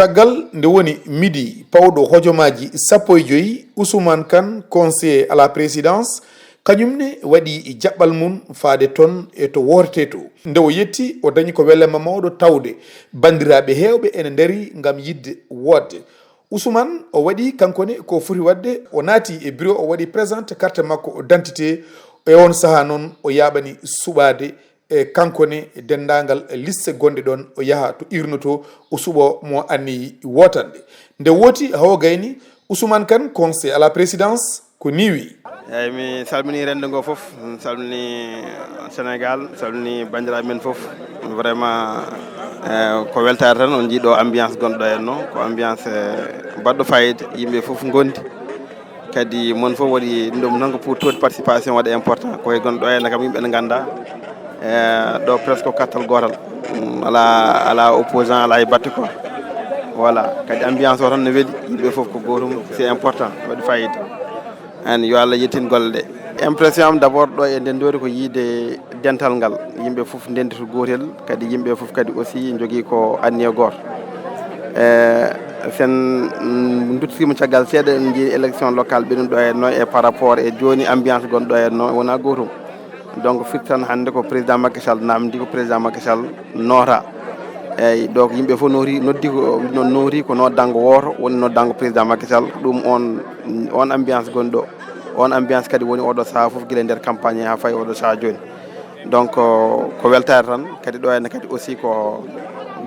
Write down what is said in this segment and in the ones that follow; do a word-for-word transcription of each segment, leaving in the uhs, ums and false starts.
Caggal nde woni midi pawɗo hojomaaji sappo e joy, Ousmane Kane, conseiller à la présidence, kañum ne waɗi jaɓɓal mum faade toon e to wooretee to. Nde o yetti, o dañi ko welema mawɗo tawde banndiraaɓe heewɓe ene ndari ngam yiɗde wootde. Ousmane o waɗi kanko ne ko foti waɗde, o naati e bureau, o waɗi présente carte makko d'identité. E on sahaa noon o yaaɓani suɓaade e kanko ne denndaangal liste gonɗe ɗoon, o yaha to urne to, o suɓo mo anniyi wootande. Nde wooti haa o gayni, Ousmane Kane, conseiller à la présidence, ko nii wi. Eeyi, mi salminii renndo ngoo fof, mi salminii Sénégal, mi salminii banndiraaɓe men fof. Vraiment, eh, ko weltaare tan, on njii ɗo ambiance gonɗo heen, no ko ambiance, eh, baɗɗo fayida, yimɓe fof ngondi. Kadi mon fof waɗi ɗum ɗo, tan ko pour taux de participation waɗa important. Ko e gonɗo heen kam, yimɓe ne ngannda, eh, ɗo presque ko kattal gootal. Mm, alaa, alaa opposant, alaa e batte quoi. Voilà, kadi ambiance o tan ne weli, yimɓe fof ko gootum, c'est important, waɗi fayida. An, yo Allah yettin golle ɗe. Impression am d'abord ɗo e ndenndoori ko yiide dental ngal. Yimɓe fof ndenndi to gootel, kadi yimɓe fof kadi aussi njogii ko anniya gooto. E, sen, mm, nduttiima caggal seeɗa, en njii élection locale ɓe ɗum ɗo heen no e par rapport e jooni ambiance gonɗo heen no wonaa gootum. Donc firti tan hannde ko président Macky Sall namdi, ko président Macky Sall noota. Eyyi, donc yimɓe fof nooti, noddi ko, no nooti ko noddango wooto, woni noddango président Macky Sall. Ɗum on, on ambiance gonɗo, on ambiance kadi woni oɗo sahaa fof, gila e nder campagne haa fayi oɗo sahaa jooni. Donc, ko, ko weltaare tan, kadi ɗo henne kadi aussi ko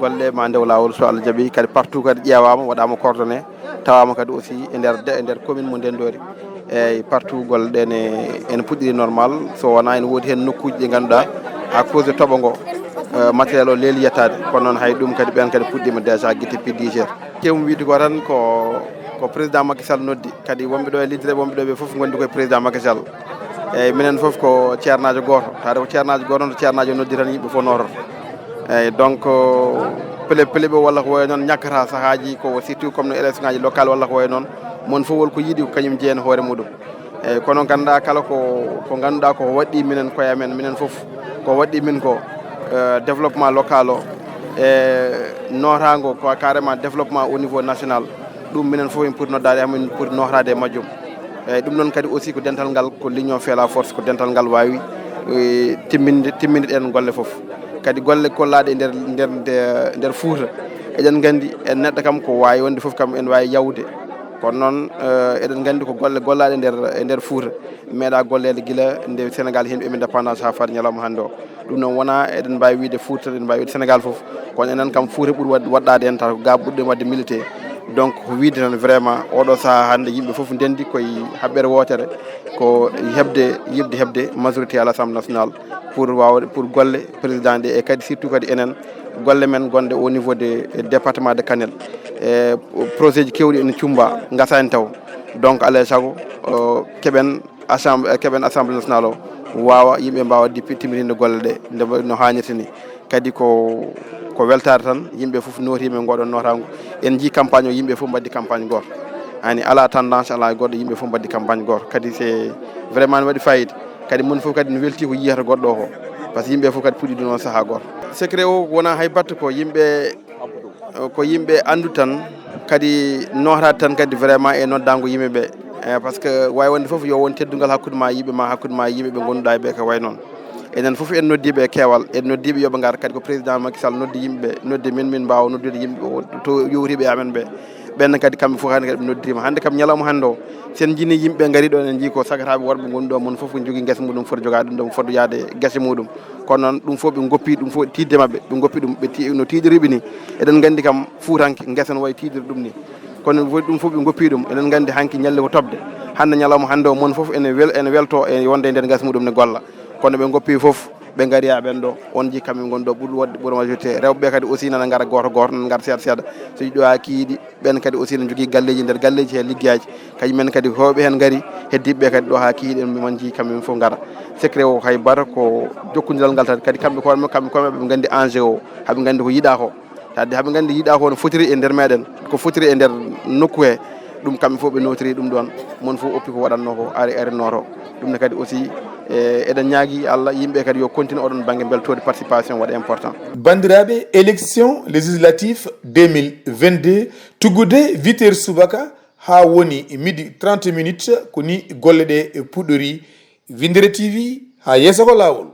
golle ma ndew laawol, so Allah jaɓi, kadi partout kadi ƴeewaama, waɗaama coordonné, tawaama kadi aussi e nder de-, e nder commune mo Ndenndori. Eyyi, partout golle ɗe ne, ene puɗɗiri normal, so wonaa ene woodi heen nokkuuji ɗi ngannduɗaa, à cause de toɓo ngo, eh, matériel o leeli yettaade. Kono noon hay ɗum kadi, ɓeen kadi puɗɗiima déjà guitte depuis dix heures. Keewmi wiide ko tan ko, ko président Macky Sall noddi, kadi wonɓe ɗo e liggodiiɓe, wonɓe ɗo ɓe fof ngondi koye président Macky Sall. Eyyi, minen fof ko ceernaajo gooto, taade ko ceernaajo gooto, noon to ceernaajo noddi tan yimɓe fof noototo. Eyyi, donc, pele-, pele ɓe walla ko wayi noon ñakkata sahaaji ko, surtout comme no élection ngaji locale walla ko wayi noon, mon fof wol ko yiɗi ko kañum jeeya hoore muɗum. Eyyi, kono ngannduɗaa kala ko, ko ngannduɗaa ko waɗɗii minen koye amen, minen fof ko waɗɗii min ko, eh, développement local o, e nootaango ko carrément développement au niveau national, ɗum minen fof en poti noddaade, amin poti nootaade e majjum. Eyyi, ɗum noon kadi aussi ko dental ngal, ko l'union fait la force, ko dental ngal waawi, eh, timminde, timminde ɗeen golle fof. Kadi golle gollaaɗe e nder, nder, nder, nder Fuuta, eɗen nganndi en neɗɗo kam ko waawi wonde fof kam en waawi yawde. Kono noon, eh, eɗen nganndi ko golle gollaaɗe nder, e nder Fuuta, meeɗaa golleede gila nde Sénégal heɓi indépendance haa fad ñalawma hannde o. Ɗum noon wonaa eɗen mbaawi wiyde Fuuta tan, eɗen mbaawi wiyde Sénégal fof. Kono enen kam Fuuta ɓuri waɗ-, waɗɗaade en, tawa ko ga ɓurɗen waɗde milité. Donc, ko wiyde tan vraiment, oɗo sahaa hannde yimɓe fof ndenndi koye haɓɓere wootere, ko heɓde, yiɗde heɓde majorité à l'Assemblée nationale pour waawde, pour golle président ɗe, e kadi surtout kadi enen golle men gonɗe au niveau de département de Kanel. E projet ji keewɗi ene cumba, ngasaani taw. Donc, alaa e sago, o, keɓen assemblée, keɓen assemblée nationale o, waawa, yimɓe mbaawa dippi-, timmitinde golle ɗe nde no haanirta ni. Kadi ko, ko weltaare tan, yimɓe fof nootiima e ngoɗon nootaango. En njii campagne o, yimɓe fof mbaɗi campagne gooto. Ani, alaa tendance, alaa goɗɗo, yimɓe fof mbaɗi campagne gooto. Kadi c'est vraiment ne waɗi fayida. Kadi mon fof kadi ne welti ko yiyata goɗɗo o ko. Par ce que yimɓe fof kadi puɗɗi ɗum on sahaa gooto. Secret o wonaa hay batte, ko yimɓe, ko yimɓe anndu tan, kadi nootaade tan kadi vraiment e noddaango yimɓe ɓe. Eh, par ce que waawi wonde fof yo won teddungal hakkunde ma yimɓe ma, hakkunde ma yimɓe ɓe ngonduɗaa e ɓe ko wayi noon. Enen fof en noddiiɓe e keewal, en noddiiɓe yo ɓe ngar. Kadi ko président Macky Sall noddi yimɓe, noddi min, min mbaawa noddude yimɓe o to yowtiiɓe e amen ɓe. Ɓen kadi kamɓe fof hannde kadi ɓe noddiima. Hannde kam ñalawma hannde o, so en njinii yimɓe ɓe ngarii ɗo, en njii ko sagataaɓe worɓe ngonɗo, mon fof ko jogii ngesa muɗum foti jogaade ɗum, foti yaade gese muɗum. Kono noon ɗum fof ɓe ngoppi ɗum fof tiiɗde maɓɓe, ɓe ngoppi ɗum, ɓe ti-, no tiiɗiriɓe ni. Eɗen nganndi kam fuutanke ngesa no wayi tiiɗiri ɗum ni. Kono fof ɗum fof ɓe ngoppi ɗum, eɗen nganndi hanki ñalli ko toɓde. Hannde ñalawma hannde o, mon fof ene wel-, ene welto e wonde e nder ngesa muɗum ne golla. Kono ɓe ngoppi fof, ɓe ngari haa ɓen ɗo, on njii kamɓe ngon ɗo ɓuri waɗde, ɓuri majorité. Rewɓe ɓe kadi aussi nana ngara gooto gooto, nana ngara seeɗa seeɗa. So yiɗɗo haa kiiɗi, ɓen kadi aussi ne njogii galleeji nder galleeji he liggeyaaji. Kañum en kadi heewɓe heen ngari, heddiiɓe ɓe kadi ɗo haa kiiɗi, en man njii kamɓe fof ngara. Secret o hay bata ko jokkondiral ngal tan. Kadi kamɓe koye maɓɓe, kamɓe koye maɓɓe ɓe nganndi enjeu o, haa ɓe nganndi ko yiɗaa ko. Tawde haa ɓe nganndi yiɗaa ko no fotiri e nder meɗen, ko fotiri e nder nokku he, ɗum kamɓe fof ɓe notiri ɗum ɗoon. Mon fof oppi ko waɗatnoo ko, ari, ari nooto. Ɗum ne kadi aussi E eɗen ñaagi Allah yimɓe kadi yo continue oɗon bannge mbeltoode, participation waɗa important. Bandiraɓe, élection législative deux mille vingt-deux, tuggude huit heures subaka ha woni midi trente minutes, ko ni golle ɗe puɗɗori. Windere T V, ha yeeso ko lawol.